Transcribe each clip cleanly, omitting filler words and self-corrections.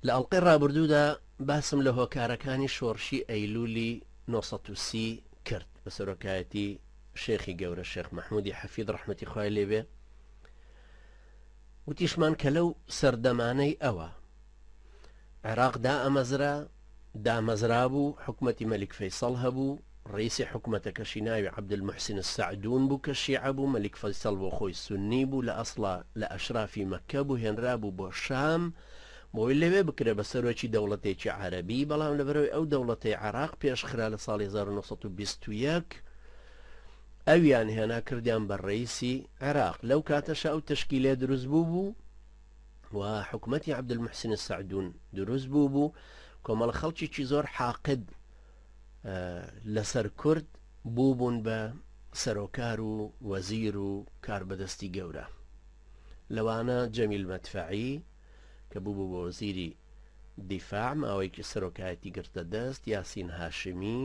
لە ئەڵقەی ڕابردوودا باسم لە هۆکارەکانی شۆڕشی ئەیلولی 930 کرد بە سەرۆکایەتی شێخی گەورە شێخ مەحمودی حەفید ڕەحمەتی خوای لێبێ وتیشمان کە لەو سەردەمانەی ئەوە عێراق دائەمەزرا، دامەزرابوو، حکومەتی مەلیک فەیسەڵ هەبوو، ڕەئیسی حکومەتەکەشی ناوی عەبدولموحسین سەعدون بوو کە شیعە بوو، مەلیک فەیسەڵ بۆ خۆی سوننی بوو، لە ئەسڵا لە ئەشرافی مەککە بوو، هێنرابوو بۆ شام بۆی لەوێ بکرێ بە سەرۆکی دەوڵەتێکی عەرەبی، بەڵام لەبەرئەوەی ئەو دەوڵەتەی عێراق پێشخرا لە ساڵی 1921 ئەویان هێنا کردیان بە ڕەئیسی عێراق، لەو کاتەشا ئەو تەشکیلەیە دروست بوو بوو. و حکومەتی عەبدولموحسین سەعدون دروست بوو بوو کۆمەڵە خەڵکێکی زۆر حاقد لەسەر کورد بوو بوون بە سەرۆکار و وەزیر و کاربەدەستی گەورە لەوانە جەمیل مەدفەعی کە بوو بوو بە وەزیری دیفاع ماوەیەکی سەرۆکایەتی گرتە دەست یاسین هاشمی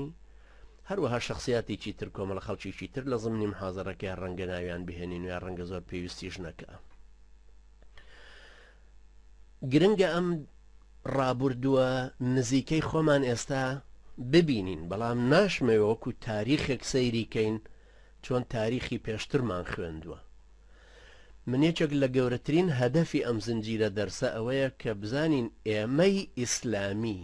هەروەها شخصیاتێکی تر کۆمەڵە خەڵکێکی تر لە زمنی محازەرەکەی ڕەنگە ناویان بهێنین و یا ڕەنگە زۆر پێویستیش نەکە گرنگە ئەم ڕابوردووە نزیکەی خۆمان ئێستا ببینین، بەڵام ناشمەوێ وەکو تاریخێک سەیری کەین چۆن تاریخی پێشترمان خوێندووە. من یەکێک لە گەورەترین هەدەفی ئەم زنجیرە دەرسە ئەوەیە کە بزانین ئێمەی ئیسلامی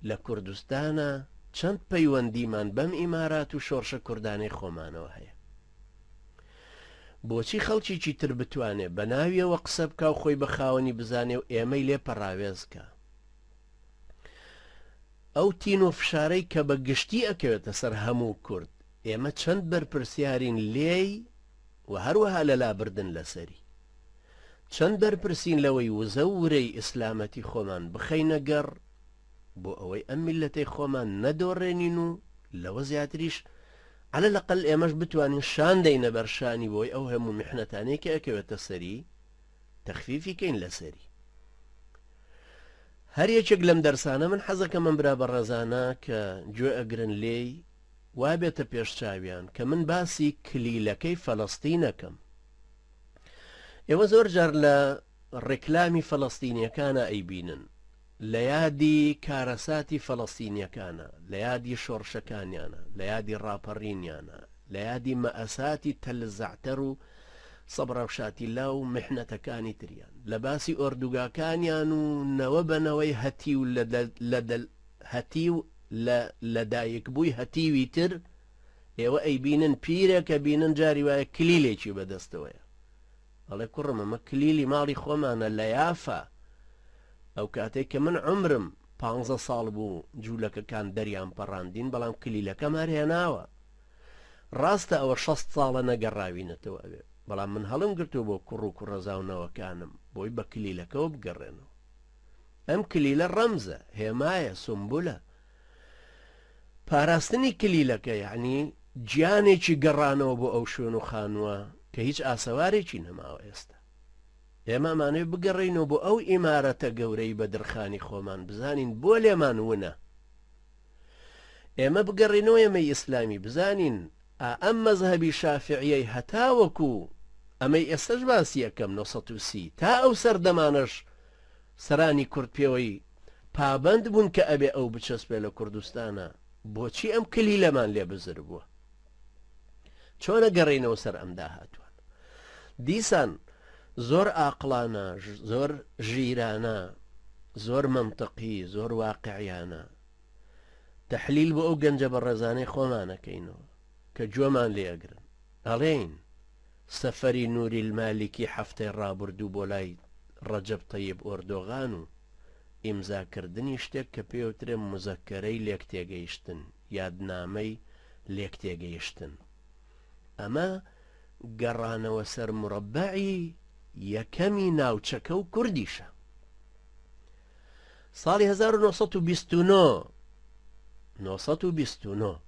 لە کوردستانا چەند پەیوەندیمان بەم ئیمارات و شۆڕشە کوردانەی خۆمانەوە هەیە. بۆچی خەڵکیکی تر بتوانێ بە ناویەوە قسە بکا و خۆی بە خاوەنی بزانێ و ئێمەی لێ پەڕاوێز کا؟ ئەو تین و فشارەی کە بە گشتی ئەکەوێتە سەر هەموو کورد، ئێمە چەند بەرپرسیارین لێی و هەروەها لە لابردن لەسەری؟ چەند بەرپرسین لەوەی وزە و ورەی ئیسلامەتی خۆمان بخەینە گەڕ بۆ ئەوەی ئەم میللەتەی خۆمان نەدۆڕێنین و لەوە زیاتریش علی الاقل ئێمەش بتوانین شان دەینە بەر شانی بۆی ئەو هەموو میحنەتانەی کە ئەکەوێتە سەری تەخفیفی کەین لەسەری. هەر یەکێک لەم دەرسانە من حەزەکەم ئەم برا بەڕێزانە کە گوێ ئەگرن لێی وا بێتە پێش چاویان کە من باسی کلیلەکەی فەلەستینەکەم. ئێوە زۆر جار لە ڕێکلامی فەلەستینیەکانە ئەیبینن لە یادی کارەساتی فەلەستینیەکانە، لە یادی شۆڕشەکانیانە، لە یادی ڕاپەڕینیانە، لە یادی مەئەساتی تەل زەعتەر و سەبرا و شاتیلا و میحنەتەکانی تریان، لە باسی ئۆردوگاکانیان و نەوە بە نەوەی هەتیو لە هەتیو لە لەدایکبووی هەتیوی تر، ئێوە ئەیبینن پیرێک ئەبینن جاری وایە کلیلێکی بەدەستەوەیە. ئەڵێ کوڕم ئەمە کلیلی ماڵی خۆمانە لە یافا، ئەو کاتەی کە من عومرم پانزە ساڵ بوو جوولەکەکان دەریان پەڕاندین، بەڵام کلیلەکەم هەر هێناوە. ڕاستە ئەوە 60 ساڵە نەگەڕاوینەتەوە ئەوێ، بەڵام من هەڵم گرتووە بۆ کوڕ و کوڕەزا و نەوەکانم بۆی بە کلیلەکەوە بگەڕێنەوە. ئەم کلیلە ڕەمزە، هێمایە، سومبولە. پاراستنی کلیلەکە یەعنی گیانێکی گەڕانەوە بۆ ئەو شوێن و خانووە کە هیچ ئاسەوارێکی نەماوە ئێستا. ئێمە ئەمانەوێ بگەڕێینەوە بۆ ئەو ئیمارەتە گەورەی بەدرخانی خۆمان بزانین بۆ لێمان ونە. ئێمە بگەڕێینەوە ئێمەی ئیسلامی بزانین ئا ئەم مەزهەبی شافعیەی هەتاوەکو ئەمەی ئێستەش باسی ئەکەم 930 تا ئەو سەردەمانەش سەرانی کورد پێوەی پابەند بوون کە ئەبێ ئەو بچەسپێ لە کوردستانا، بۆچی ئەم کلیلەمان لێ بزر بووە؟ چۆن ئەگەڕێینەوە سەر ئەم داهاتووان؟ دیسان زۆر ئاقڵانە، زۆر ژیرانە، زۆر مەنتقی، زۆر واقعیانە تەحلیل بۆ ئەو گەنجە بەڕێزانەی خۆمانەکەینەوە کە گوێمان لێ ئەگرن، ئەڵێین سەفەری نوری المالکی هەفتەی ڕابوردوو بۆ لای ڕەجەب تەیب ئۆردۆغان و ئیمزاکردنی شتێک کە پێوترێ موزەکەرەی لێکتێگەیشتن، یادنامەی لێکتێگەیشتن. ئەمە گەڕانەوە سەر مورەبەعی یەکەمی ناوچەکە و کوردیشە. ساڵی 1929 929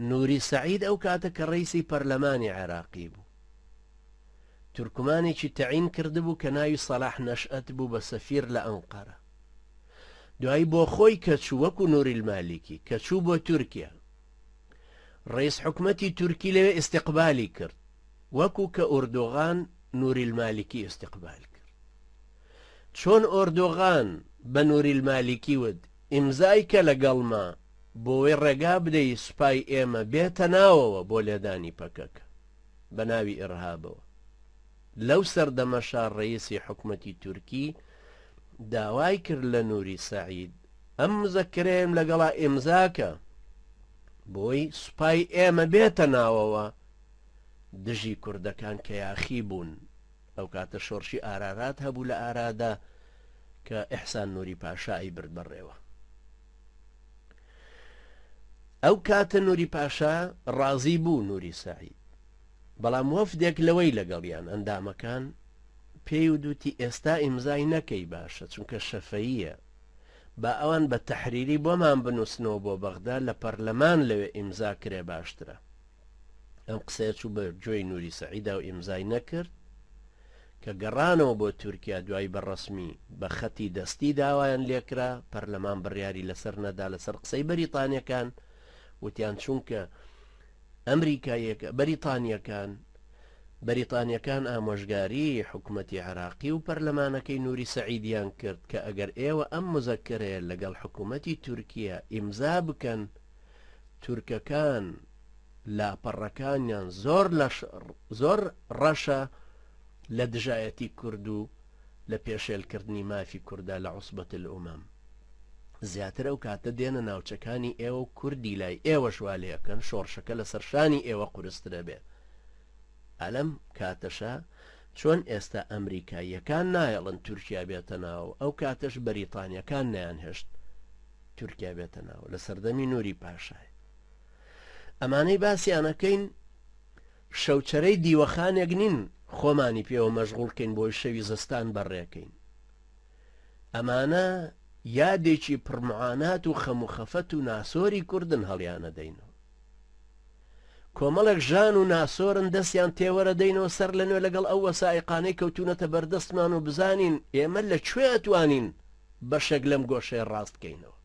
نوری سەعید ئەو کاتە کە ڕەیسی پەرلەمانی عێراقی بوو تورکمانێکی تەعین کردبوو کە ناوی سەلاح نەشئەت بوو بە سەفیر لە ئەنقەرە. دوایی بۆ خۆی کە چوو وەکو نوری المالکی کە چوو بۆ تورکیا ڕەیس حکومەتی تورکی لەوێ ئیستیقبالی کرد وەکو کە ئوردوغان نوری المالکی ئیستیقبال کرد. چۆن ئۆردۆغان بە نوریل مالیکی وت ئیمزای کە لەگەڵما بۆوەی ڕێگا بدەی سوپای ئێمە بێتە ناوەوە بۆ لێدانی پەکەکە بە ناوی ئیڕهابەوە. لەو سەردەمەشا ڕەیسی حکومەتی تورکی داوای کرد لە نوری سەعید ئەم مزەکرەیەم لەگەڵا ئیمزا کە بۆی سوپای ئێمە بێتە ناوەوە دژی کوردەکان کە یاخی بوون. ئەو کاتە شۆڕشی ئارارات هەبوو لە ئارادا کە ئیحسان نوری پاشا ئەیبرد بەڕێوە. ئەو کاتە نوری پاشا ڕازی بوو نوری سەعید بەڵام وەفدێک لەوەی لەگەڵیان ئەندامەکان پێی ودوتی ئێستا ئیمزای نەکەی باشە چونکە شەفەییە با ئەوان بە تەحریری بۆمان بنووسنەوە بۆ بەغدا لە پەرلەمان لەوێ ئیمزا کرێ باشترە. ئەم قسەیە چوو بە گوێی نوری سەعیدا و ئیمزای نەکرد. کە گەڕانەوە بۆ تورکیا دوایی بە ڕەسمی بە خەتی دەستی داوایان لێکرا، پەرلەمان بڕیاری لەسەر نەدا لەسەر قسەی بەریتانیەکان وتیان چونکە ئەمریکاییەکە بەریتانیەکان بەریتانیەکان ئامۆژگاری حکومەتی عێراقی و پەرلەمانەکەی نوری سەعیدیان کرد کە ئەگەر ئێوە ئەم مزەکرەیە لەگەڵ حکومەتی تورکیا ئیمزا بکەن تورکەکان لاپەڕەکانیان زۆر زۆر ڕەشە لە دژایەتی کورد و لە پێشێلکردنی مافی کوردا لە عوسبەت الامم زیاتر ئەو کاتە دێنە ناوچەکانی ئێوە و کوردی لای ئێوەش وا لێ ئەکەن شۆڕشەکە لەسەر شانی ئێوە قورسترە بێ ئەلەم کاتەشا چۆن ئێستا ئەمریکاییەکان نایەڵن تورکیا بێتە ناو ئەو کاتەش بەریتانیەکان نەیانهێشت تورکیا بێتە ناو لە سەردەمی نوری پاشای ئەمانەی باسیانەکەین شەوچەرەی دیوەخانێک نین خۆمانی پێوە مەشغوڵ کەین بۆی شەوی زستان بەڕێکەین ئەمانە یادێکی پڕمعانات و خەم و خەفەت و ناسۆری کوردن هەڵیانەدەینەوە کۆمەڵێک ژان و ناسۆرن دەستیان تێوەرە دەینەوە سەر لە نوێ لەگەڵ ئەو وەسائیقانەی کەوتونەتە بەردەستمان و بزانین ئێمە لە کوێ ئەتوانین بەشێک لەم گۆشەیە ڕاست کەینەوە.